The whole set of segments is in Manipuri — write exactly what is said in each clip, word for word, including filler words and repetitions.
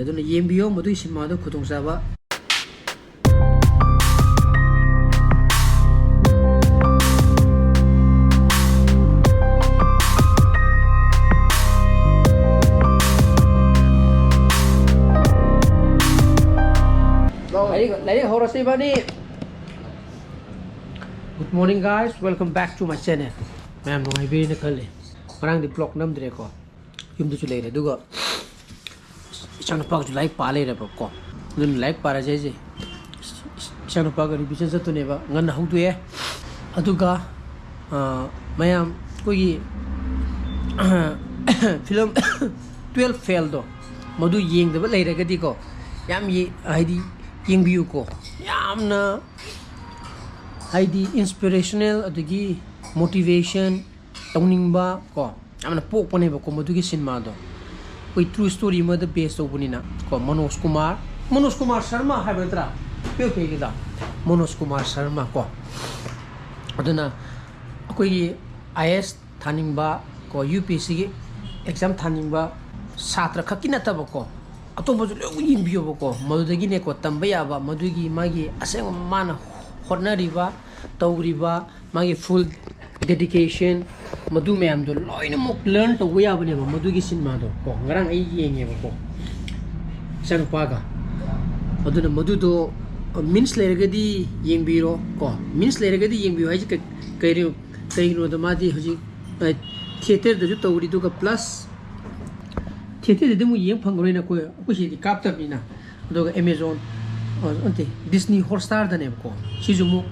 ꯑꯗꯨꯅ ꯌꯦꯡꯕꯤꯌꯣ ꯃꯗꯨꯒꯤ ꯁꯤꯅꯦꯃꯥꯗꯣ ꯈꯨꯗꯣꯡꯆꯥꯕ꯫ ꯂꯥꯏꯔꯤꯛ, ꯂꯥꯏꯔꯤꯛ ꯍꯧꯔꯁꯤ ꯏꯕꯥꯅꯤ꯫ Good morning guys, welcome back to my channel. ꯃꯌꯥꯝ ꯅꯨꯡꯉꯥꯏꯕꯤꯔꯤꯅ ꯈꯜꯂꯤ꯫ ꯉꯔꯥꯡꯗꯤ vlog ꯅꯝꯗ꯭ꯔꯦꯀꯣ, ꯌꯨꯝꯗꯁꯨ ꯂꯩꯔꯦ꯫ ꯑꯗꯨꯒ ꯏꯆꯥꯅꯨꯄꯥꯒꯁꯨ ꯂꯥꯏꯔꯤꯛ ꯄꯥ ꯂꯩꯔꯕꯀꯣ꯫ ꯑꯗꯨꯅ ꯂꯥꯏꯔꯤꯛ ꯄꯥꯔꯁꯦ ꯍꯥꯏꯁꯦ ꯏꯆꯥꯅꯨꯄꯥꯒ revision ꯆꯠꯇꯣꯏꯅꯦꯕ꯫ ꯉꯟꯅ ꯍꯧꯗꯣꯛꯑꯦ꯫ ꯑꯗꯨꯒ, ꯑ, ꯃꯌꯥꯝ ꯑꯩꯈꯣꯏꯒꯤ film twelve Failꯗꯣ, ꯃꯗꯨ ꯌꯦꯡꯗꯕ ꯂꯩꯔꯒꯗꯤꯀꯣ, ꯌꯥꯝ ꯌꯦ-, ꯍꯥꯏꯗꯤ ꯌꯦꯡꯕꯤꯌꯨꯀꯣ꯫ ꯌꯥꯝꯅ ꯍꯥꯏꯗꯤ inspirational, ꯑꯗꯒꯤ motivation ꯇꯧꯅꯤꯡꯕ ꯀꯣ, ꯌꯥꯝꯅ ꯄꯣꯛꯄꯅꯦꯕꯀꯣ ꯃꯗꯨꯒꯤ ꯁꯤꯅꯦꯃꯥꯗꯣ꯫ ꯑꯩꯈꯣꯏ true story ꯑꯃꯗ base ꯇꯧꯕꯅꯤꯅ ꯀꯣ, ꯃꯅꯣꯖ ꯀꯨꯃꯥꯔ, ꯃꯅꯣꯖ ꯀꯨꯃꯥꯔ ꯁꯔꯃ ꯍꯥꯏꯕ ꯅꯠꯇ꯭ꯔꯥ? ꯐꯦꯜ ꯐꯦꯜꯒꯤꯗ ꯃꯅꯣꯖ ꯀꯨꯃꯥꯔ ꯁꯔꯃ ꯀꯣ꯫ ꯑꯗꯨꯅ ꯑꯩꯈꯣꯏꯒꯤ IAS ꯊꯥꯅꯤꯡꯕ ꯀꯣ, UPSCꯒꯤ exam ꯊꯥꯅꯤꯡꯕ ꯁꯥꯇ꯭ꯔ ꯈꯛꯀꯤ ꯅꯠꯇꯕꯀꯣ, ꯑꯇꯣꯞꯄꯁꯨ ꯂꯣꯏꯅ ꯌꯦꯡꯕꯤꯌꯣꯕꯀꯣ꯫ ꯃꯗꯨꯗꯒꯤꯅꯦꯀꯣ ꯇꯝꯕ ꯌꯥꯕ, ꯃꯗꯨꯒꯤ ꯃꯥꯒꯤ ꯑꯁꯦꯡꯕ ꯃꯥꯅ ꯍꯣꯠꯅꯔꯤꯕ, ꯇꯧꯔꯤꯕ, ꯃꯥꯒꯤ full dedication, ꯃꯗꯨ ꯃꯌꯥꯝꯗꯣ ꯂꯣꯏꯅꯃꯛ learn ꯇꯧꯕ ꯌꯥꯕꯅꯦꯕ ꯃꯗꯨꯒꯤ ꯁꯤꯅꯦꯃꯥꯗꯣ ꯀꯣ꯫ ꯉꯔꯥꯡ ꯑꯩ ꯌꯦꯡꯉꯦꯕꯀꯣ, ꯏꯆꯥꯅꯨꯄꯥꯒ꯫ ꯑꯗꯨꯅ ꯃꯗꯨꯗꯣ means ꯂꯩꯔꯒꯗꯤ ꯌꯦꯡꯕꯤꯔꯣ ꯀꯣ꯫ Means ꯂꯩꯔꯒꯗꯤ ꯌꯦꯡꯕꯤꯌꯨ ꯍꯥꯏꯁꯦ ꯀꯩ-, ꯀꯩꯅꯣ, ꯀꯩꯒꯤꯅꯣꯗ ꯃꯥꯗꯤ ꯍꯧꯖꯤꯛ, ꯑ, theatreꯗꯁꯨ ꯇꯧꯔꯤ, ꯑꯗꯨꯒ plus theatreꯗꯗꯤ ꯑꯃꯨꯛ ꯌꯦꯡ ꯐꯪꯉꯔꯣꯏꯅ ꯑꯩꯈꯣꯏ, ꯑꯩꯈꯣꯏ ꯁꯤꯗꯤ ꯀꯥꯞꯇꯕꯅꯤꯅ꯫ ꯑꯗꯨꯒ Amazon, ꯑ, ꯅꯠꯇꯦ, Disney Hotstarꯗꯅꯦꯕꯀꯣ꯫ ꯁꯤꯁꯨ ꯑꯃꯨꯛ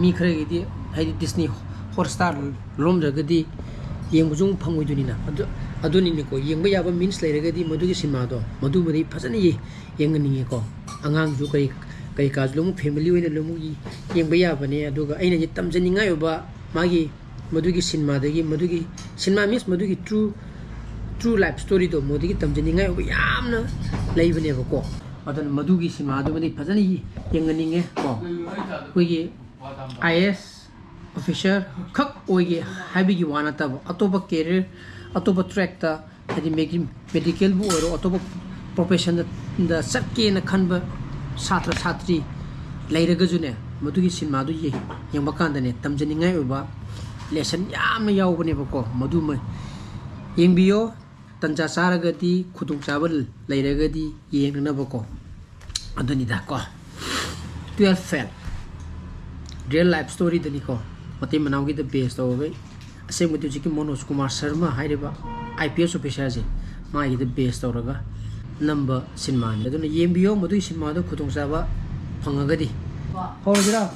ꯃꯤ ꯈꯔꯒꯤꯗꯤ ꯍꯥꯏꯗꯤ Disney Hotstar ꯂꯣꯝꯗ꯭ꯔꯒꯗꯤ ꯌꯦꯡꯕꯁꯨ ꯑꯃꯨꯛ ꯐꯪꯉꯣꯏꯗꯣꯏꯅꯤꯅ꯫ ꯑꯗꯨ, ꯑꯗꯨꯅꯤꯅꯦꯀꯣ, ꯌꯦꯡꯕ ꯌꯥꯕ means ꯂꯩꯔꯒꯗꯤ ꯃꯗꯨꯒꯤ ꯁꯤꯅꯦꯃꯥꯗꯣ, ꯃꯗꯨꯃꯗꯤ ꯐꯖꯅ ꯌꯦ-, ꯌꯦꯡꯍꯟꯅꯤꯡꯉꯦꯀꯣ꯫ ꯑꯉꯥꯡꯁꯨ ꯀꯩ, ꯀꯩꯀꯥꯁꯨ ꯂꯣꯏꯅꯃꯛ family ꯑꯣꯏꯅ ꯂꯣꯏꯅꯃꯛ ꯌꯦꯡꯕ ꯌꯥꯕꯅꯦ꯫ ꯑꯗꯨꯒ ꯑꯩꯅ ꯍꯧꯖꯤꯛ ꯇꯝꯖꯅꯤꯡꯉꯥꯏ ꯑꯣꯏꯕ ꯃꯥꯒꯤ ꯃꯗꯨꯒꯤ ꯁꯤꯅꯦꯃꯥꯗꯒꯤ, ꯃꯗꯨꯒꯤ ꯁꯤꯅꯦꯃꯥ means ꯃꯗꯨꯒꯤ true, true life storyꯗꯣ ꯃꯗꯨꯗꯒꯤ ꯇꯝꯖꯅꯤꯡꯉꯥꯏ ꯑꯣꯏꯕ ꯌꯥꯝꯅ ꯂꯩꯕꯅꯦꯕꯀꯣ꯫ ꯑꯗꯨꯅ ꯃꯗꯨꯒꯤ ꯁꯤꯅꯦꯃꯥꯗꯨꯃꯗꯤ ꯐꯖꯅ ꯌꯦ-, ꯌꯦꯡꯍꯟꯅꯤꯡꯉꯦ ꯀꯣ꯫ ꯑꯩꯈꯣꯏꯒꯤ IAS officer ꯈꯛ ꯑꯣꯏꯒꯦ ꯍꯥꯏꯕꯒꯤ ꯋꯥ ꯅꯠꯇꯕ, ꯑꯇꯣꯞꯄ career, ꯑꯇꯣꯞꯄ trackꯇ, ꯍꯥꯏꯗꯤ ꯃꯦꯗꯤ-, medicalꯕꯨ ꯑꯣꯏꯔꯣ, ꯑꯇꯣꯞꯄ ꯄ꯭ꯔꯣꯐꯦꯁꯟꯗ ꯆꯠꯀꯦꯅ ꯈꯟꯕ ꯁꯥꯇ꯭ꯔ ꯁꯥꯇ꯭ꯔꯤ ꯂꯩꯔꯒꯁꯨꯅꯦ, ꯃꯗꯨꯒꯤ ꯁꯤꯅꯦꯃꯥꯗꯨ ꯌꯦꯡ- ꯌꯦꯡꯕ ꯀꯥꯟꯗꯅꯦ, ꯇꯝꯖꯅꯤꯡꯉꯥꯏ ꯑꯣꯏꯕ ꯂꯦꯁꯟ ꯌꯥꯝꯅ ꯌꯥꯎꯕꯅꯦꯕꯀꯣ꯫ ꯃꯗꯨꯃ ꯌꯦꯡꯕꯤꯌꯣ꯫ ꯇꯟꯖꯥ ꯆꯥꯔꯒꯗꯤ, ꯈꯨꯗꯣꯡꯆꯥꯕ ꯂꯩꯔꯒꯗꯤ ꯌꯦꯡꯅꯅꯕꯀꯣ꯫ ꯑꯗꯨꯅꯤꯗ ꯀꯣ꯫ Twelfth Fail꯫ Real life storyꯗꯅꯤꯀꯣ꯫ ꯃꯇꯩ ꯃꯅꯥꯎꯒꯤꯗ base ꯇꯧꯔꯒ, ꯑꯁꯦꯡꯕꯗꯤ ꯍꯧꯖꯤꯛꯀꯤ ꯃꯣꯅꯣꯖ ꯀꯨꯃꯥꯔ ꯁꯔꯃ ꯍꯥꯏꯔꯤꯕ I P S officerꯁꯦ, ꯃꯥꯒꯤꯗ base ꯇꯧꯔꯒ ꯅꯝꯕ ꯁꯤꯅꯦꯃꯥꯅꯤ꯫ ꯑꯗꯨꯅ ꯌꯦꯡꯕꯤꯌꯣ, ꯃꯗꯨꯒꯤ ꯁꯤꯅꯦꯃꯥꯗꯣ ꯈꯨꯗꯣꯡꯆꯥꯕ ꯐꯪꯉꯒꯗꯤ꯫ ꯍꯧꯔꯁꯤꯔꯥ?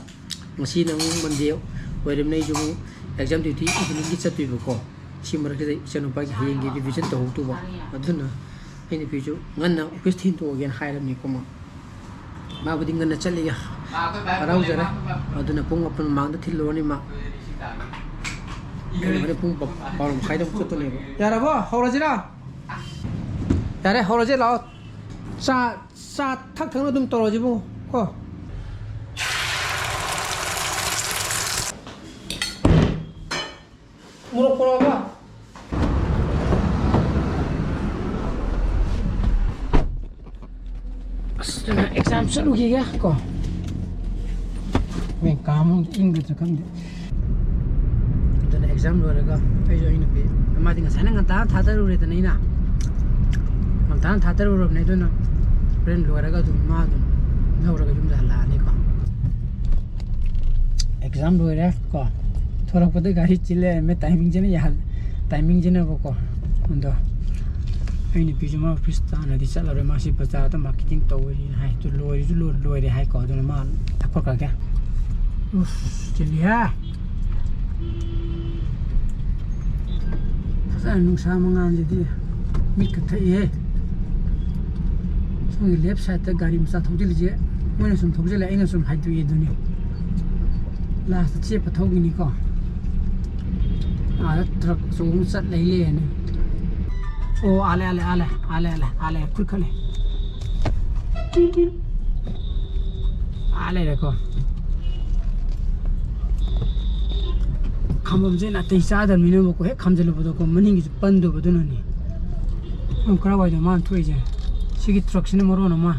ꯉꯁꯤ ꯅꯪ Monday ꯑꯣꯏꯔꯕꯅꯤꯅ, ꯑꯩꯁꯨ ꯑꯃꯨꯛ exam duty eveningꯒꯤ ꯆꯠꯇꯣꯏꯕꯀꯣ꯫ ꯁꯤ ꯃꯔꯛꯁꯤꯗ ꯏꯆꯥꯅꯨꯄꯥꯒꯤ ꯍꯌꯦꯡꯒꯤ revision ꯇꯧꯍꯧꯗꯧꯕ꯫ ꯑꯗꯨꯅ ꯑꯩ ꯅꯨꯄꯤꯁꯨ ꯉꯟꯅ office ꯊꯤꯟꯗꯣꯛꯑꯒꯦꯅ ꯍꯥꯏꯔꯕꯅꯤꯀꯣ ꯃꯥ꯫ ꯃꯥꯕꯨꯗꯤ ꯉꯟꯅ ꯆꯠꯂꯤ, ꯍꯔꯥꯎꯖꯔꯦ꯫ ꯑꯗꯨꯅ ꯄꯨꯡ ꯃꯥꯄꯟ ꯃꯃꯥꯡꯗ ꯊꯤꯜꯂꯨꯔꯅꯤ ꯃꯥ꯫ ꯉꯟꯅ ꯄꯨꯡ ꯕꯥꯔꯣ ꯃꯈꯥꯏꯗ ꯑꯃꯨꯛ ꯆꯠꯇꯣꯏꯅꯦꯕ꯫ ꯌꯥꯔꯕꯣ? ꯍꯧꯔꯁꯤꯔꯥ? ꯌꯥꯔꯦ, ꯍꯧꯔꯁꯦ, ꯂꯥꯛꯑꯣ꯫ ꯆꯥ, ꯆꯥ ꯊꯛ ꯊꯛꯅ ꯑꯗꯨꯝ ꯇꯧꯔꯁꯤꯕꯨ ꯀꯣ꯫ ꯃꯣꯔꯣꯛ ꯄꯣꯔꯛꯑꯕ? ꯑꯁ, ꯑꯗꯨꯅ exam ꯆꯠꯂꯨꯈꯤꯒꯦ ꯀꯣ꯫ ꯃꯦꯟ ꯀꯥ ꯃꯅꯨꯡꯗ ꯏꯪꯒꯗ꯭ꯔꯥ ꯈꯪꯗꯦ꯫ ꯑꯗꯨꯅ exam ꯂꯣꯏꯔꯒ ꯑꯩꯁꯨ ꯑꯩ ꯅꯨꯄꯤ, ꯃꯥꯗꯤ ꯉꯁꯥꯏꯅ ꯉꯟꯇꯥ ꯊꯥꯗꯔꯨꯔꯦꯗꯅ ꯑꯩꯅ꯫ ꯉꯟꯇꯥꯅ ꯊꯥꯗꯔꯨꯔꯕꯅꯦ, ꯑꯗꯨꯅ ꯍꯣꯔꯦꯟ ꯂꯣꯏꯔꯒ ꯑꯗꯨꯝ ꯃꯥ ꯑꯗꯨꯝ ꯂꯧꯔꯒ ꯌꯨꯝꯗ ꯍꯜꯂꯛꯑꯅꯤꯀꯣ꯫ Exam ꯂꯣꯏꯔꯦ ꯀꯣ꯫ ꯊꯣꯔꯛꯄꯗ ꯒꯥꯔꯤ ꯆꯤꯜ ꯂꯩꯔꯝꯃꯦ, timingꯁꯤꯅ ꯌꯥꯍꯜ-, timingꯁꯤꯅꯕꯀꯣ꯫ ꯑꯗꯣ ꯑꯩ ꯅꯨꯄꯤꯁꯨ ꯃꯥ office ꯇꯥꯟꯅꯗꯤ ꯆꯠꯂꯔꯣꯏ, ꯃꯥꯁꯤ ꯕꯖꯥꯔꯗ marketing ꯇꯧꯔꯤ ꯍꯥꯏ꯫ ꯑꯗꯨ ꯂꯣꯏꯔꯁꯨ ꯂꯣꯏ-, ꯂꯣꯏꯔꯦ ꯍꯥꯏꯀꯣ꯫ ꯑꯗꯨꯅ ꯃꯥ ꯊꯛꯈ꯭ꯔꯒꯦ꯫ ꯎꯁ, ꯆꯤꯜꯂꯤꯍꯦ꯫ ꯐꯖꯅ ꯅꯨꯡꯁꯥ ꯃꯉꯥꯜꯁꯤꯗꯤ ꯃꯤꯠꯀ ꯊꯛꯏꯍꯦ꯫ ꯁꯣꯝꯒꯤ left sideꯇ ꯒꯥꯔꯤ ꯃꯆꯥ ꯊꯧꯖꯤꯜꯂꯤꯁꯦ, ꯃꯣꯏꯅ ꯁꯨꯝ ꯊꯧꯖꯤꯜꯂꯦ, ꯑꯩꯅ ꯁꯨꯝ ꯍꯥꯏꯗꯣꯛꯏ ꯑꯗꯨꯅꯤ꯫ Lastꯇ ꯆꯦꯞꯄ ꯊꯧꯈꯤꯅꯤꯀꯣ꯫ ꯑꯥꯗ truck ꯑꯆꯧꯕ ꯑꯃ ꯆꯠ ꯂꯩ ꯂꯩꯔꯦꯅꯦ꯫ ꯑꯣ, ꯑꯥ ꯂꯩ, ꯑꯥ ꯂꯩ, ꯑꯥ ꯂꯩ, ꯑꯥ ꯂꯩ, ꯑꯥ ꯂꯩ, ꯑꯥ ꯂꯩ, ꯈꯨꯠ ꯈꯠꯂꯦ꯫ ꯑꯥ ꯂꯩꯔꯦꯀꯣ꯫ ꯈꯥꯝꯕꯝꯁꯦ ꯅꯥꯇꯩ ꯆꯥꯗꯕꯅꯤꯅꯕꯀꯣ, ꯍꯦꯛ ꯈꯥꯝꯖꯤꯜꯂꯨꯕꯗꯀꯣ, ꯃꯅꯤꯡꯒꯤꯁꯨ ꯄꯟꯗꯕꯗꯨꯅꯅꯦ꯫ ꯌꯥꯝ ꯀꯔꯥꯏꯋꯥꯏꯗ ꯃꯥꯅ ꯊꯣꯛꯏꯁꯦ? ꯁꯤꯒꯤ ꯇ꯭ꯔꯛꯁꯤꯅ ꯃꯔꯣꯟ ꯑꯃ꯫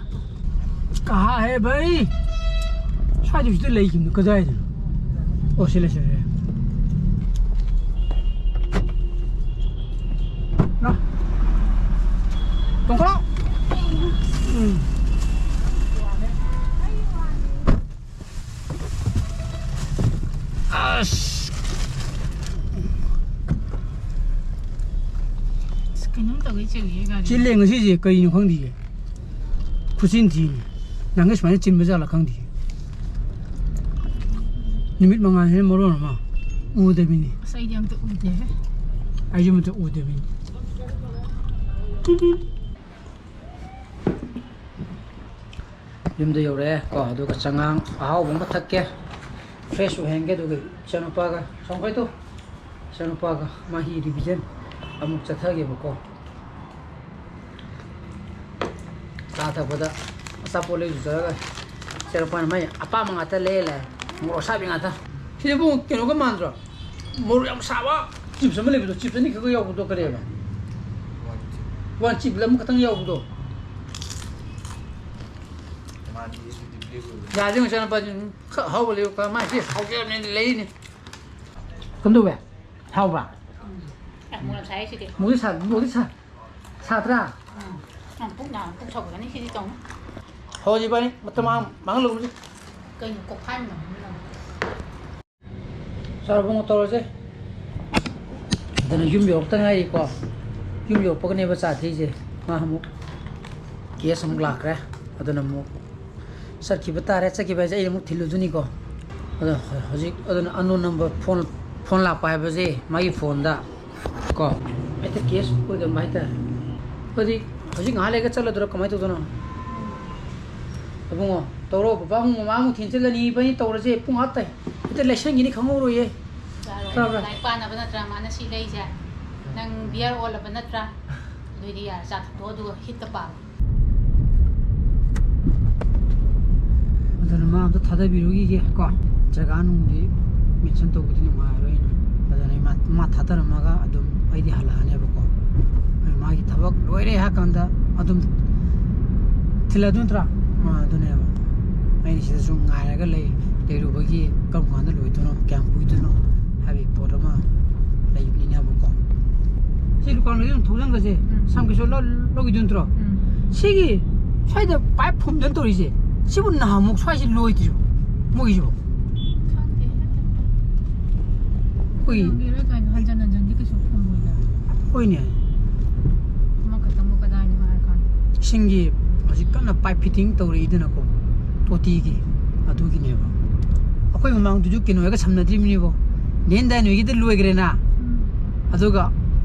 ꯀꯍꯥ ꯍꯦ ꯚꯥꯏ? ꯁ꯭ꯋꯥꯏꯗ ꯍꯧꯖꯤꯛꯇ ꯂꯩꯈꯤꯕꯅꯤ, ꯀꯗꯥꯏꯗꯅꯣ? ꯑꯣ, ꯁꯤ ꯂꯩ, ꯁꯤ ꯂꯩ꯫ ꯂꯥ꯫ ꯇꯣꯡꯈꯠꯂꯣ꯫ ꯎꯝ꯫ ꯑꯁ꯫ ꯑꯁ, ꯀꯩꯅꯣꯝ ꯇꯧꯒꯦ ꯆꯤꯜꯂꯤꯌꯦ ꯒꯥꯔꯤ꯫ ꯆꯤꯜꯂꯦ ꯉꯁꯤꯁꯦ, ꯀꯩꯅꯣ ꯈꯪꯗꯤꯌꯦ꯫ ꯈꯨꯆꯤꯟ ꯊꯤꯅꯤ꯫ ꯅꯍꯥꯟꯒꯩ ꯁꯨꯃꯥꯏꯅ ꯆꯤꯟꯕ ꯖꯥꯠꯂꯥ ꯈꯪꯗꯤꯌꯦ꯫ ꯅꯨꯃꯤꯠ ꯃꯉꯥꯜꯁꯤꯅ ꯃꯔꯣꯟ ꯑꯃ ꯎꯗꯕꯤꯅꯤ꯫ ꯑꯁ, ꯑꯩꯗꯤ ꯑꯝꯇ ꯎꯗꯦ꯫ ꯑꯩꯁꯨ ꯑꯝꯇ ꯎꯗꯕꯤꯅꯤ꯫ ꯌꯨꯝꯗ ꯌꯧꯔꯛꯑꯦ ꯀꯣ, ꯑꯗꯨꯒ ꯆꯉꯥꯡ ꯑꯍꯥꯎꯕ ꯑꯃ ꯊꯛꯀꯦ, fresh ꯑꯣꯏꯍꯟꯒꯦ, ꯑꯗꯨꯒ ꯏꯆꯥꯅꯨꯄꯥꯒ ꯁꯣꯝꯈꯩꯗꯣ, ꯏꯆꯥꯅꯨꯄꯥꯒ ꯃꯥꯒꯤ revision ꯑꯃꯨꯛ ꯆꯠꯊꯒꯦꯕꯀꯣ꯫ ꯆꯥ ꯊꯛꯄꯗ ꯑꯆꯥꯄꯣꯠ ꯂꯩꯔꯨ ꯆꯠꯂꯒ ꯏꯆꯥꯅꯨꯄꯥꯅ ꯃꯥꯏ ꯑꯄꯥꯝꯕ ꯉꯥꯛꯇ ꯂꯩꯔ ꯂꯥꯛꯑꯦ, ꯃꯣꯔꯣꯛ ꯑꯁꯥꯕꯤ ꯉꯥꯛꯇ꯫ ꯁꯤꯗꯕꯨ ꯀꯩꯅꯣꯒ ꯃꯥꯟꯗ꯭ꯔꯣ? ꯃꯣꯔꯣꯛ ꯌꯥꯝ ꯁꯥꯕ chips ꯑꯃ ꯂꯩꯕꯗꯣ, chips ꯑꯅꯤꯈꯛ ꯌꯥꯎꯕꯗꯣ ꯀꯔꯤꯕ? One chip꯫ One chip ꯂ ꯑꯃꯈꯛꯇꯪ ꯌꯥꯎꯕꯗꯣ꯫ ꯃꯥꯗꯤ ꯑꯗꯨꯗꯤ black ꯑꯣꯏꯕ꯫ ꯌꯥꯗꯦ, ꯃꯆꯥꯅꯨꯄꯥꯁꯤ ꯈꯔ ꯑꯍꯥꯎꯕ ꯂꯩꯌꯨ, ꯈꯔ ꯃꯥꯁꯤ ꯍꯥꯎꯖꯔꯕꯅꯦꯅ ꯂꯩꯔꯤꯅꯤ꯫ ꯀꯝꯗꯧꯋꯦ? ꯍꯥꯎꯕ꯭ꯔꯥ? ꯑꯦ, ꯃꯣꯔꯣꯛ ꯁꯥꯏ ꯁꯤꯗꯤ꯫ ꯃꯣꯔꯣꯛ ꯁꯥ-, ꯃꯣꯔꯣꯛ ꯁꯥ-, ꯁꯥꯗ꯭ꯔꯥ? ꯎꯝ꯫ ꯅꯪ ꯄꯨꯛ ꯅꯥ-, ꯄꯨꯛ ꯁꯧꯒꯠꯂꯅꯤ ꯁꯤꯗꯤ ꯇꯧꯅꯤ꯫ ꯍꯣꯏ, ꯏꯕꯥꯅꯤ ꯃꯇꯝ ꯃꯥꯡ-, ꯃꯥꯡꯍꯜꯂꯒꯨꯝꯁꯤ꯫ ꯀꯩꯅꯣ ꯀꯣꯛꯐꯥꯏ ꯃꯅꯝ ꯑꯃ ꯅꯝꯃꯤ? ꯆꯥꯔꯕꯣ? ꯇꯧꯔꯁꯦ꯫ ꯑꯗꯨꯅ ꯌꯨꯝ ꯌꯧꯔꯛꯇ ꯉꯥꯏꯔꯤꯀꯣ꯫ ꯌꯨꯝ ꯌꯧꯔꯛꯄꯒꯅꯦꯕ ꯆꯥ ꯊꯛꯏꯁꯦ꯫ ꯃꯥ ꯑꯃꯨꯛ ꯀꯦꯁ ꯑꯃꯨꯛ ꯂꯥꯛꯈ꯭ꯔꯦ꯫ ꯑꯗꯨꯅ ꯑꯃꯨꯛ ꯆꯠꯈꯤꯕ ꯇꯥꯔꯦ꯫ ꯆꯠꯈꯤꯕ ꯍꯥꯏꯁꯦ ꯑꯩ ꯑꯃꯨꯛ ꯊꯤꯜꯂꯨꯗꯣꯏꯅꯤꯀꯣ꯫ ꯑꯗꯣ ꯍꯧꯖꯤꯛ ꯑꯗꯨꯅ unknown number phone, phone ꯂꯥꯛꯄ ꯍꯥꯏꯕꯁꯦ ꯃꯥꯒꯤ phoneꯗ ꯀꯣ꯫ ꯍꯦꯛꯇ ꯀꯦꯁ ꯑꯣꯏꯒꯟꯕ ꯍꯥꯏꯇꯥꯔꯦ꯫ ꯑꯗꯨꯗꯤ ꯍꯧꯖꯤꯛ ꯉꯥꯏꯍꯥꯛ ꯂꯩꯔꯒ ꯆꯠꯂꯗꯣꯏꯔꯣ? ꯀꯃꯥꯏꯅ ꯇꯧꯗꯣꯏꯅꯣ? ꯏꯕꯨꯡꯉꯣ, ꯇꯧꯔꯣ꯫ ꯕꯕꯥ ꯑꯃꯨꯛ ꯃꯃꯥ ꯑꯃꯨꯛ ꯊꯤꯟ ꯆꯠꯂꯅꯤ, ꯏꯕꯥꯅꯤ ꯇꯧꯔꯁꯦ꯫ ꯄꯨꯡ ꯑꯥ ꯇꯥꯏ꯫ ꯍꯦꯛꯇ ꯂꯩꯁꯟꯈꯤꯅꯤ, ꯈꯪꯍꯧꯔꯣꯏꯌꯦ꯫ ꯌꯥꯔꯣꯏ꯫ ꯇꯥꯕ꯭ꯔꯥ? ꯂꯥꯏꯔꯤꯛ ꯄꯥꯅꯕ ꯅꯠꯇ꯭ꯔꯥ ꯃꯥꯅ ꯁꯤ ꯂꯩꯁꯦ? ꯅꯪ ꯕꯤꯌꯔ ꯑꯣꯜꯂꯕ ꯅꯠꯇ꯭ꯔꯥ? ꯑꯗꯨꯏꯗꯤ ꯌꯥꯔꯦ, ꯆꯥ ꯊꯛꯇꯣꯛꯑꯣ ꯑꯗꯨꯒ ꯍꯤꯠꯇ ꯄꯥꯔꯣ꯫ ꯑꯗꯨꯅ ꯃꯥ ꯑꯝꯇ ꯊꯥꯗꯕꯤꯔꯨꯈꯤꯒꯦ ꯀꯣ꯫ ꯖꯒꯥ ꯅꯨꯡꯗꯤ mention ꯇꯧꯕꯗꯤ ꯅꯨꯡꯉꯥꯏꯔꯣꯏꯅ꯫ ꯑꯗꯨꯅ ꯑꯩ ꯃꯥ, ꯃꯥ ꯊꯥꯗꯔꯝꯃꯒ ꯑꯗꯨꯝ ꯑꯩꯗꯤ ꯍꯜꯂꯛꯑꯅꯦꯕꯀꯣ꯫ ꯑꯩ ꯃꯥꯒꯤ ꯊꯕꯛ ꯂꯣꯏꯔꯦ ꯍꯥꯏꯔ ꯀꯥꯟꯗ ꯑꯗꯨꯝ ꯑꯗꯨ ꯅꯠꯇ꯭ꯔꯥ? ꯑꯥ, ꯑꯗꯨꯅꯦꯕ꯫ ꯑꯩꯅ ꯁꯤꯗꯁꯨ ꯉꯥꯏꯔꯒ ꯂꯩ, ꯂꯩꯔꯨꯕꯒꯤ ꯀꯔꯝ ꯀꯥꯟꯗ ꯂꯣꯏꯗꯣꯏꯅꯣ, ꯀꯌꯥꯝ ꯀꯨꯏꯗꯣꯏꯅꯣ ꯍꯥꯏꯕꯒꯤ ꯄꯣꯠ ꯑꯃ ꯂꯩꯕꯅꯤꯅꯦꯕꯀꯣ꯫ ꯁꯤ ꯗꯨꯀꯥꯟꯗꯒꯤ ꯑꯗꯨꯝ ꯊꯧꯖꯟꯒꯁꯦ, ꯎꯝ꯫ ꯁꯝ ꯀꯩꯁꯨ ꯂꯧ-, ꯂꯧꯈꯤꯗꯣꯏ ꯅꯠꯇ꯭ꯔꯣ? ꯎꯝ꯫ ꯁꯤꯒꯤ ꯁ꯭ꯋꯥꯏꯗ ꯄꯥꯏꯞ ꯐꯨꯝꯗꯅ ꯇꯧꯔꯤꯁꯦ, ꯁꯤꯕꯨ ꯅꯍꯥꯟꯃꯨꯛ ꯁ꯭ꯋꯥꯏꯁꯤ ꯂꯣꯏꯗ꯭ꯔꯤꯕꯣ? ꯃꯣꯏꯒꯤꯁꯤꯕꯣ? ꯈꯪꯗꯦ꯫ ꯑꯩꯈꯣꯏ ꯂꯣꯏꯔꯣꯏ ꯀꯥꯏꯅ ꯍꯟꯖꯟ ꯍꯟꯖꯟꯗꯤ ꯀꯩꯁꯨ ꯐꯨꯝꯃꯣꯏꯗ꯫ ꯍꯣꯏꯅꯦ꯫ ꯑꯃꯈꯛꯇꯪꯕꯨ ꯀꯗꯥꯏꯅꯣ ꯍꯥꯏꯔꯀꯥꯟꯗ꯫ ꯏꯁꯤꯡꯒꯤ ꯍꯧꯖꯤꯛ ꯀꯟꯅ ꯄꯥꯏꯞ ꯐꯤꯠꯇꯤꯡ ꯇꯧꯔꯛꯏꯗꯅꯀꯣ, ꯇꯣꯇꯤꯒꯤ, ꯑꯗꯨꯒꯤꯅꯦꯕ꯫ ꯑꯩꯈꯣꯏ ꯃꯃꯥꯡꯗꯨꯁꯨ ꯀꯩꯅꯣꯒ ꯁꯝꯅꯗ꯭ꯔꯤꯕꯅꯤꯕꯣ, ꯅꯦꯟꯗꯥꯏ ꯅꯣꯏꯒꯤꯗ ꯂꯣꯏꯈ꯭ꯔꯦꯅ, ꯎꯝ꯫ ꯑꯗꯨꯒ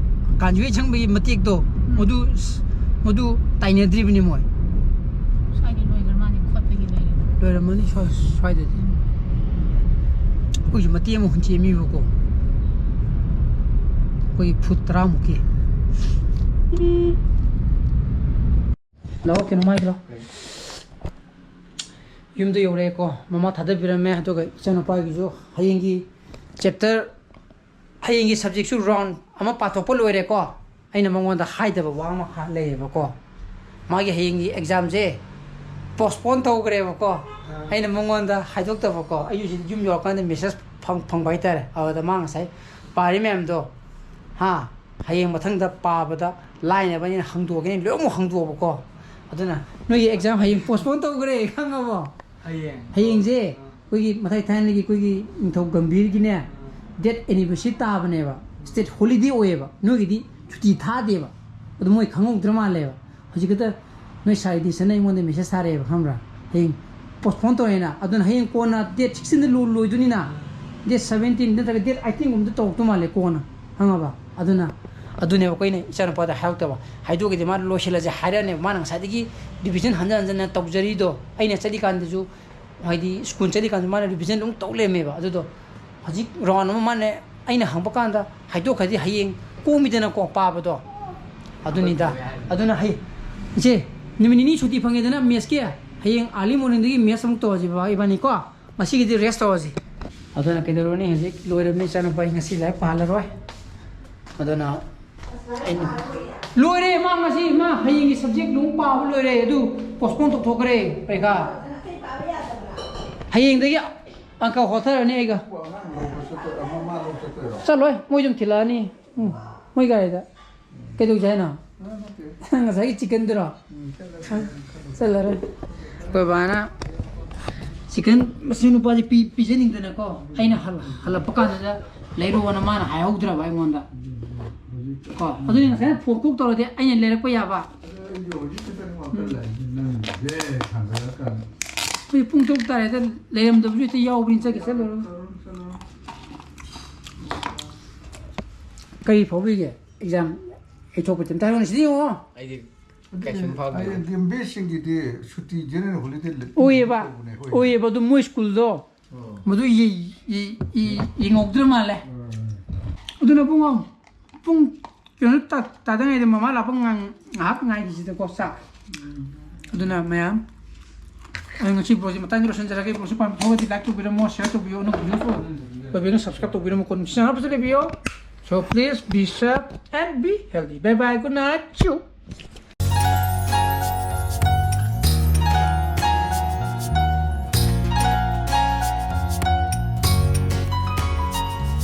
ꯀꯥꯟꯖꯨ ꯑꯁꯪꯕꯒꯤ ꯃꯇꯦꯛꯇꯣ, ꯎꯝ꯫ ꯃꯗꯨ, ꯃꯗꯨ ꯇꯥꯏꯅꯗ꯭ꯔꯤꯕꯅꯤ ꯃꯣꯏ꯫ ꯁ꯭ꯋꯥꯏꯗꯤ ꯂꯣꯏꯈ꯭ꯔ ꯃꯥꯜꯂꯦ, ꯈꯣꯠꯄꯒꯤ ꯂꯩꯔꯦ꯫ ꯂꯣꯏꯔꯝꯃꯅꯤ ꯁ꯭ꯋꯥꯏ-, ꯁ꯭ꯋꯥꯏꯗꯗꯤ꯫ ꯎꯝ꯫ ꯑꯩꯈꯣꯏꯁꯨ ꯃꯇꯦꯛ ꯑꯃ ꯍꯨꯟꯆꯦꯝꯃꯤꯕꯀꯣ, ꯑꯩꯈꯣꯏꯒꯤ ꯐꯨꯠ ꯇꯔꯥꯃꯨꯛꯀꯤ꯫ ꯂꯥꯛꯑꯣ, ꯀꯩꯅꯣ ꯃꯥꯏꯗ꯭ꯔꯣ? ꯌꯨꯝꯗ ꯌꯧꯔꯛꯑꯦꯀꯣ, ꯃꯃꯥ ꯊꯥꯗꯕꯤꯔꯝꯃꯦ꯫ ꯑꯗꯨꯒ ꯏꯆꯥꯅꯨꯄꯥꯒꯤꯁꯨ ꯍꯌꯦꯡꯒꯤ ꯆꯦꯞꯇꯔ, ꯍꯌꯦꯡꯒꯤ ꯁꯕꯖꯦꯛꯁꯨ ꯔꯥꯎꯟ ꯑꯃ ꯄꯥꯊꯣꯛꯄ ꯂꯣꯏꯔꯦꯀꯣ꯫ ꯑꯩꯅ ꯃꯉꯣꯟꯗ ꯍꯥꯏꯗꯕ ꯋꯥ ꯑꯃ ꯈ-, ꯂꯩꯌꯦꯕꯀꯣ꯫ ꯃꯥꯒꯤ ꯍꯌꯦꯡꯒꯤ ꯑꯦꯛꯖꯥꯝꯁꯦ ꯄꯣꯁꯄꯣꯟ ꯇꯧꯈ꯭ꯔꯦꯕꯀꯣ꯫ ꯑꯥ꯫ ꯑꯩꯅ ꯃꯉꯣꯟꯗ ꯍꯥꯏꯗꯣꯛꯇꯕꯀꯣ꯫ ꯑꯩꯁꯨ ꯁꯤꯗ ꯌꯨꯝ ꯌꯧꯔꯀꯥꯟꯗ ꯃꯦꯁꯦꯖ ꯐꯪ-, ꯐꯪꯕ ꯍꯥꯏꯇꯥꯔꯦ꯫ ꯑꯗꯨꯗ ꯃꯥ ꯉꯁꯥꯏ ꯄꯥꯔꯤ ꯃꯌꯥꯝꯗꯣ, ꯍꯥ, ꯍꯌꯦꯡ ꯃꯊꯪꯗ ꯄꯥꯕꯗ ꯂꯥꯏꯅꯕꯅꯤꯅ ꯍꯪꯗꯣꯛꯑꯒꯦꯅ ꯂꯣꯏꯅꯃꯛ ꯍꯪꯗꯣꯛꯑꯕꯀꯣ꯫ ꯑꯗꯨꯅ ꯅꯣꯏꯒꯤ ꯑꯦꯛꯖꯥꯝ ꯍꯌꯦꯡ ꯄꯣꯁꯄꯣꯟ ꯇꯧꯈ꯭ꯔꯦ, ꯈꯪꯉꯕꯣ? ꯍꯌꯦꯡ꯫ ꯍꯌꯦꯡꯁꯦ ꯑꯥ꯫ ꯑꯩꯈꯣꯏꯒꯤ ꯃꯊꯥꯏ ꯊꯥꯏꯅꯒꯤ ꯑꯩꯈꯣꯏꯒꯤ ꯅꯤꯡꯊꯧ ꯒꯝꯚꯤꯔꯒꯤꯅꯦ, ꯑꯥ꯫ ꯗꯦꯠ ꯑꯦꯅꯤꯚꯔꯁꯔꯤ ꯇꯥꯕꯅꯦꯕ, ꯁ꯭ꯇꯦꯠ ꯍꯣꯂꯤꯗꯦ ꯑꯣꯏꯌꯦꯕ꯫ ꯅꯣꯏꯒꯤꯗꯤ ꯁꯨꯇꯤ ꯊꯥꯗꯦꯕ꯫ ꯑꯗꯨ ꯃꯣꯏ ꯈꯪꯍꯧꯗ꯭ꯔ ꯃꯥꯜꯂꯦꯕ꯫ ꯍꯧꯖꯤꯛ ꯈꯛꯇ ꯅꯣꯏ ꯁꯥꯏ ꯗꯤꯁꯟꯅ ꯑꯩꯉꯣꯟꯗ ꯃꯦꯁꯦꯖ ꯊꯥꯔꯛꯑꯦꯕ, ꯈꯪꯕ꯭ꯔꯥ? ꯍꯌꯦꯡ ꯄꯣꯁꯄꯣꯟ ꯇꯧꯔꯦꯅ꯫ ꯑꯗꯨꯅ ꯍꯌꯦꯡ ꯀꯣꯟꯅ ꯗꯦꯠ ꯁꯤꯛꯁꯇꯤꯟꯗ ꯂꯣ-, ꯂꯣꯏꯗꯣꯏꯅꯤꯅ, ꯗꯦꯠ ꯁꯕꯦꯟꯇꯤꯟ ꯅꯠꯇ꯭ꯔꯒ ꯗꯦꯠ ꯑꯩꯠꯇꯤꯟꯒꯨꯝꯕꯗ ꯇꯧꯔꯛꯇꯧ ꯃꯥꯜꯂꯦ ꯀꯣꯟꯅ, ꯈꯪꯉꯕ? ꯑꯗꯨꯅ ꯑꯗꯨꯅꯦꯕ ꯑꯩꯈꯣꯏꯅ ꯏꯆꯥꯅꯨꯄꯥꯗ ꯍꯥꯏꯔꯛꯇꯕ꯫ ꯍꯥꯏꯗꯣꯛꯑꯒꯗꯤ ꯃꯥꯅ ꯂꯣꯏꯁꯤꯜꯂꯁꯦ ꯍꯥꯏꯔꯛꯑꯅꯦꯕ꯫ ꯃꯥꯅ ꯉꯁꯥꯏꯗꯒꯤ ꯔꯤꯚꯤꯖꯟ ꯍꯟꯖꯟ ꯍꯟꯖꯟꯅ ꯇꯧꯖꯔꯤꯗꯣ, ꯑꯩꯅ ꯆꯠꯂꯤꯀꯥꯟꯗꯁꯨ, ꯍꯥꯏꯗꯤ ꯁ꯭ꯀꯨꯜ ꯆꯠꯂꯤꯀꯥꯟꯗ ꯃꯥꯅ ꯔꯤꯚꯤꯖꯟ ꯑꯗꯨꯝ ꯇꯧ ꯂꯩꯔꯝꯃꯦꯕ꯫ ꯑꯗꯨꯗꯣ ꯍꯧꯖꯤꯛ ꯔꯥꯎꯟ ꯑꯃ ꯃꯥꯅ ꯑꯩꯅ ꯍꯪꯕ ꯀꯥꯟꯗ ꯍꯥꯏꯗꯣꯛꯈ꯭ꯔꯗꯤ ꯍꯌꯦꯡ ꯀꯣꯝꯃꯤꯗꯅꯀꯣ ꯄꯥꯕꯗꯣ꯫ ꯑꯗꯨꯅꯤꯗ꯫ ꯑꯗꯨꯅ ꯍꯌꯦꯡ, ꯏꯆꯦ, ꯅꯨꯃꯤꯠ ꯅꯤꯅꯤ ꯁꯨꯇꯤ ꯐꯪꯉꯦꯗꯅ ꯃꯦꯠꯁꯀꯤ, ꯍꯌꯦꯡ ꯑꯥꯔꯂꯤ ꯃꯣꯔꯅꯤꯡꯗꯒꯤ ꯃꯦꯠꯁ ꯑꯃꯨꯛ ꯇꯧꯔꯁꯤ ꯕꯕꯥ ꯏꯕꯥꯅꯤꯀꯣ꯫ ꯉꯁꯤꯒꯤꯗꯤ ꯔꯦꯁ ꯇꯧꯔꯁꯤ꯫ ꯑꯗꯨꯅ ꯀꯩꯗꯧꯔꯨꯅꯤ, ꯍꯧꯖꯤꯛ ꯂꯣꯏꯔꯕꯅꯤ ꯏꯆꯥꯅꯨꯄꯥ, ꯑꯩ ꯉꯁꯤ ꯂꯥꯏꯔꯤꯛ ꯄꯥꯍꯜꯂꯔꯣꯏ꯫ ꯑꯗꯨꯅ ꯑꯩꯅ, ꯂꯣꯏꯔꯦ ꯃꯥ ꯉꯁꯤ, ꯃꯥ ꯍꯌꯦꯡꯒꯤ ꯁꯕꯖꯦꯛ ꯂꯣꯏ ꯄꯥꯕ ꯂꯣꯏꯔꯦ꯫ ꯑꯗꯨ ꯄꯣꯁꯄꯣꯟ ꯇꯧꯊꯣꯛꯈ꯭ꯔꯦ ꯄꯔꯤꯈꯥ꯫ ꯍꯌꯦꯡꯗꯒꯤ ꯑꯪꯀ ꯍꯣꯠꯊꯔꯅꯤ ꯑꯩꯒ꯫ ꯑꯉꯥꯡ ꯂꯧꯕ ꯆꯠꯇꯣꯏꯔꯣ? ꯃꯃꯥ ꯂꯧ ꯆꯠꯇꯣꯏꯔꯣ? ꯆꯠꯂꯣꯏ, ꯃꯣꯏ ꯑꯗꯨꯝ ꯊꯤꯜꯂꯛꯑꯅꯤ꯫ ꯎꯝ, ꯃꯣꯏ ꯒꯥꯔꯤꯗ꯫ ꯀꯩꯗꯧꯁꯦ ꯍꯥꯏꯅꯣ? ꯑ, ꯅꯠꯇꯦ꯫ ꯉꯁꯥꯏꯒꯤ ꯆꯤꯛꯀꯟꯗꯨꯔꯣ? ꯎꯝ, ꯆꯠꯂꯁꯤ꯫ ꯆꯠꯂꯔꯣꯏ꯫ ꯑꯩꯈꯣꯏ ꯕꯥꯅ ꯆꯤꯛꯀꯟ ꯃꯁꯤ ꯅꯨꯄꯥꯁꯦ ꯄꯤ- ꯄꯤꯖꯅꯤꯡꯗꯅꯀꯣ, ꯑꯩꯅ ꯍꯜ- ꯍꯜꯂꯛꯄ ꯀꯥꯟꯗ ꯂꯩꯔꯛꯑꯣꯅ ꯃꯥꯅ ꯍꯥꯏꯍꯧꯗ꯭ꯔꯕ ꯑꯩꯉꯣꯟꯗ꯫ ꯍꯧꯖꯤꯛ ꯀꯣ ꯑꯗꯨꯅꯤ ꯉꯁꯥꯏꯅ ꯐꯣꯟ ꯀꯣꯛ ꯇꯧꯔꯗꯤ ꯑꯩꯅ ꯂꯩꯔꯛꯄ ꯌꯥꯕ꯫ ꯑꯗꯣ ꯑꯩꯁꯨ ꯍꯧꯖꯤꯛ ꯈꯤꯇꯪ ꯋꯥꯈꯜ ꯂꯥꯛꯏꯁꯦ ꯅꯪꯁꯦ ꯁꯥꯟꯅꯔꯀꯥꯟꯗ꯫ ꯍꯧꯖꯤꯛ ꯄꯨꯡ ꯇꯔꯨꯛ ꯇꯥꯔꯦꯗ, ꯂꯩꯔꯝꯗꯕꯁꯨ ꯍꯦꯛꯇ ꯌꯥꯎꯕꯅꯤ꯫ ꯆꯠꯀꯦ ꯆꯠꯂꯨꯔꯣ꯫ ꯆꯠꯂꯣ, ꯆꯠꯂꯣ꯫ ꯀꯔꯤ ꯐꯥꯎꯕꯤꯒꯦ ꯑꯦꯛꯖꯥꯝ ꯌꯩꯊꯣꯛꯄꯗꯤ? ꯑꯝꯇ ꯍꯥꯏꯔꯛꯑꯣꯅꯦ ꯁꯤꯗꯤ ꯌꯦꯡꯉꯣ꯫ ꯑꯩꯗꯤ ꯀꯩꯁꯨꯝ ꯐꯥꯎꯗꯦ꯫ ꯍꯌꯦꯡ ꯑꯦꯝ ꯕꯤ ꯑꯦꯁꯁꯤꯡꯒꯤꯗꯤ ꯁꯨꯇꯤ ꯖꯦꯅꯔꯦꯜ ꯍꯣꯂꯤꯗꯦ ꯂꯩ-, ꯑꯣꯏꯌꯦꯕ꯫ ꯇꯧꯕꯅꯦ, ꯍꯣꯏ꯫ ꯑꯣꯏꯌꯦꯕ꯫ ꯑꯗꯨ ꯃꯣꯏ ꯁ꯭ꯀꯨꯜꯗꯣ ꯑꯣ꯫ ꯃꯗꯨ ꯌꯦ- ꯌꯦ- ꯌꯦ- ꯌꯦꯡꯍꯧꯗ꯭ꯔ ꯃꯥꯜꯂꯦ꯫ ꯑꯣ꯫ ꯑꯗꯨꯅ ꯄꯨꯡ ꯑꯍꯨꯝ, ꯄꯨꯡ ꯀꯩꯅꯣ ꯇꯥ- ꯇꯥꯗꯉꯩꯗ ꯃꯃꯥ ꯂꯥꯛꯄ ꯉꯥꯡ- ꯉꯥꯏꯍꯥꯛ ꯉꯥꯏꯈꯤꯁꯤꯗꯀꯣ ꯆꯥꯛ꯫ ꯑꯗꯨꯅ ꯃꯌꯥꯝ ꯑꯩ ꯉꯁꯤ ꯕ꯭ꯂꯣꯒꯁꯤ ꯃꯇꯥꯡꯗ ꯂꯣꯏꯁꯤꯟꯖꯔꯒꯦ꯫ ꯕ꯭ꯂꯣꯒꯁꯤ ꯄꯥꯝꯕ ꯐꯥꯎꯔꯗꯤ ꯂꯥꯏꯛ ꯇꯧꯕꯤꯔꯝꯃꯣ, ꯁꯤꯌꯔ ꯇꯧꯕꯤꯌꯣ, ꯑꯅꯧꯕ ꯚꯤꯗꯤꯑꯣ ꯄꯨꯔꯛꯄꯗ ꯁꯕꯁꯀ꯭ꯔꯥꯏꯕ ꯇꯧꯕꯤꯔꯝꯃꯣ, ꯀꯣꯟ ꯆꯦꯅꯦꯜ ꯍꯥꯞꯄꯁꯨ ꯂꯩꯕꯤꯌꯣ꯫ So please be safe and be healthy. Bye bye, good night, chew.